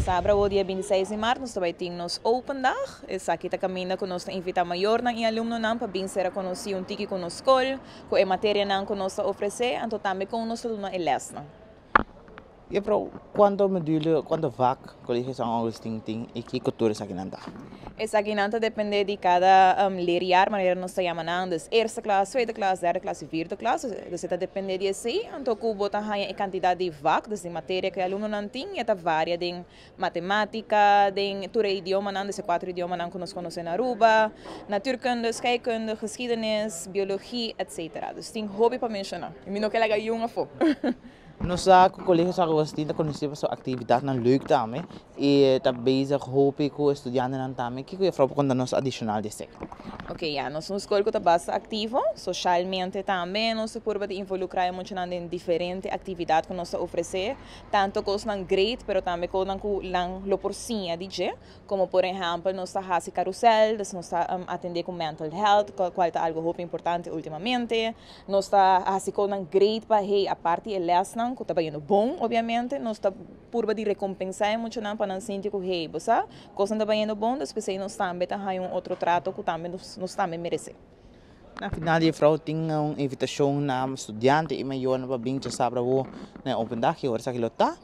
Djasabra awo dia 26 di maart nos ta bay tin nos open dag. Esaki ta caminda cu nos ta invita mayornan y alumnonan pa bin sera conoci un tiki cu nos scol, cu e materianan cu nos ta ofrece, anto tambe con nos ta duna e lesnan. Juffrouw, cuanto module, cuanto vak Colegio San Agustin tin y kico tur esakinan ta? Esakinan ta depende di cada leerjaar, manera nos ta yama nan, dus eerste klas, tweede klas, derde klas y vierde klas. Dus e ta depende di esey. Anto cu bo ta haya e cantidad di vak, dus di materia cu e alumnonan tin, e ta varia den matematica, den tur e idiomanan, dus e cuatro idiomanan cu nos conoce na Aruba, natuurkunde, scheikunde, geschiedenis, biologie, etc. Dus tin hopi pa menciona. Y mi no ke laga yun afo. Nos sa cu Colegio San Agustin ta conoci pa su actividadnan leuk tambe y ta bezig hopi cu estudiantenan tambe. Kico juffrouw por conta nos adicional di esey? Ok, ya, nos un scol cu ta basta activo, socialmente tambe. Nos ta purba di involucra e muchanan den diferente actividad cu nos ta ofrece, tanto cosnan great, pero tambe cosnan cu nan lo por siña di dje, como por ehempel nos ta haci carusel, dus nos ta atende cu mental health, cual ta algo hopi importante ultimamente. Nos ta haci cosnan great pa hey, aparte e lesnan cu ta bayendo bon, obviamente, nos ta purba di recompensa e muchanan pa nan sinti cu hey, bo sa, cosnan ta bayendo bon, dus p'esey nos tambe ta haya un otro trato cu tambe nos tambe merece. Na final, juffrouw, tin un invitacion na studiante y mayornan pa bin djasabra awo na open dag, y ora esaki lo ta?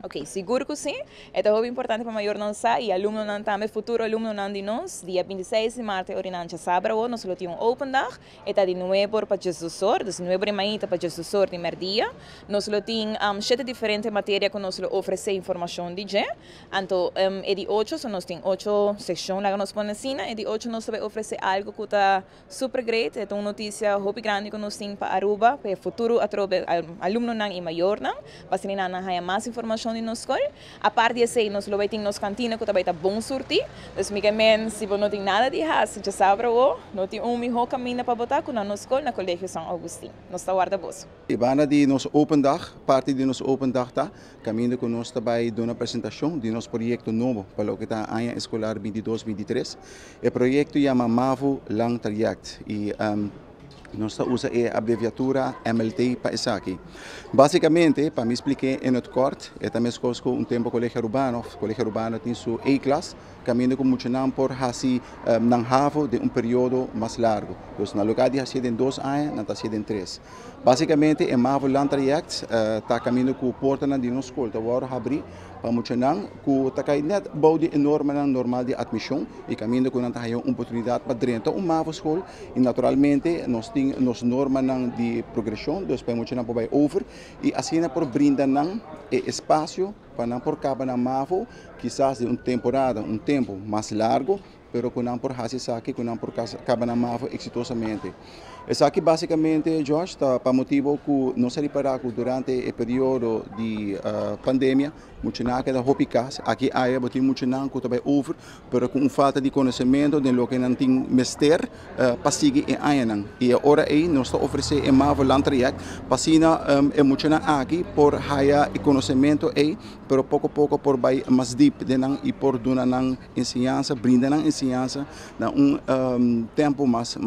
Ok, sigur cu si. E ta hopi importante pa mayornan sa y alumnonan tambe, futuro alumnonan di nos. Dia 26 di maart ora nan djasabra awo, nos lo tin un open dag. E ta di 9 or pa 12 or, dus 9 or di mainta pa 12 or di merdia. Nos lo tin siete diferente materia cu nos lo ofrece informacion di dje. Anto, e di ocho, so nos tin ocho seccion, laga nos pone asina. E di ocho nos ta bay ofrece algo cu ta super great. E ta un noticia hopi grandi cu nos tin pa Aruba, pa e futuro atrobe alumnonan y mayornan, pa asina nan haya mas informacion di nos scol. Aparte di esey, nos lo bay tin nos cantina cu ta bay ta bon surti. Dus mi ke men, si bo no tin nada di haci, djasabra awo, no tin un miho caminda pa bo ta cu na nos scol na Colegio San Agustin. Nos ta warda boso. E banda di nos open dag, parti di nos open dag ta caminda cu nos ta bay duna presentacion di nos proyecto nobo pa loke ta aña escolar 22-23. E proyecto yama MAVO Lang Traject y nos ta usa e abreviatura MLT pa esaki. Basicamente, pa mi splica in het kort, e ta mescos cu un tempo Colegio Arubano. Colegio Arubano tin su A-klas, caminda cu muchanan por haci nan HAVO den un periodo mas largo. Dus na lugar di haci den 2 aña, nan ta haci den 3. Basicamente, e MAVO Lang Traject ta caminda cu portanan di nos scol ta wordo habri pa muchanan cu ta cay net bou di e normanan normal di admision y caminda cu nan ta haya un oportunidad pa drenta un MAVO school y naturalmente nos tin nos normanan di progresion, dus pa muchanan por bay over y asina por brinda nan e espacio pa nan por caba nan MAVO, kisas di un temporada, un tempo mas largo, pero cu nan por haci esaki, cu nan por caba nan MAVO exitosamente. Esaki basicamente, Josh, ta pa motibo cu nos a ripara cu durante e periodo di pandemia, muchanan a keda hopi cas. Aki aya bo tin muchanan cu ta bay over, pero cu un falta di conocimento den loke nan tin mester pa sigui e añanan. Y ora ey nos ta ofrece e MAVO Lang Traject, pa asina e muchanan aki por haya e conocimento ey, pero poco poco por bay mas diep den nan y por duna nan enseñansa, brinda nan enseñansa na un tempo mas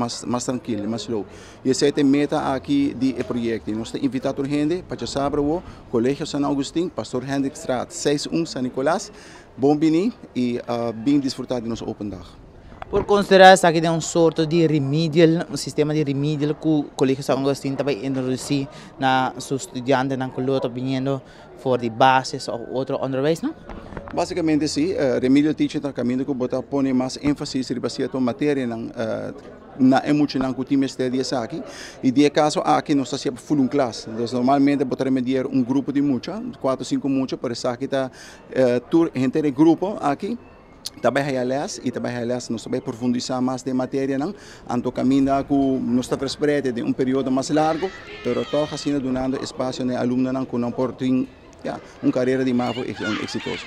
trankil, mas slow. Y esey ta e meta aki di e proyecto. Nos ta invita tur hende pa djasabra awo, Colegio San Agustin, Pastor Hendrikstraat 61, San Nicolas. Bon bini y bin disfruta di nos open dag. Por considera esaki den un sorto di remedial, un sistema di remedial cu Colegio San Agustin ta bay introduci na su studiantenan cu lo ta biniendo for di basis of otro onderwijs, no? Basicamente si, remedial teaching ta caminda cu bo ta pone mas enfasis riba cierto materianan na e muchanan cu tin mester di esaki. Y den e caso aki nos ta haci full un klas. Dus normalmente bo ta remediar un grupo di mucha, 4 o 5 mucha, pero esaki ta tur henter e grupo aki ta bay haya les y ta bay haya les, nos ta bay profundisa mas den materianan, anto caminda cu nos ta verspreid den un periodo mas largo, pero toch asina dunando espacio na e alumnonan cu nan por tin, ja, un carera di MAVO exitoso.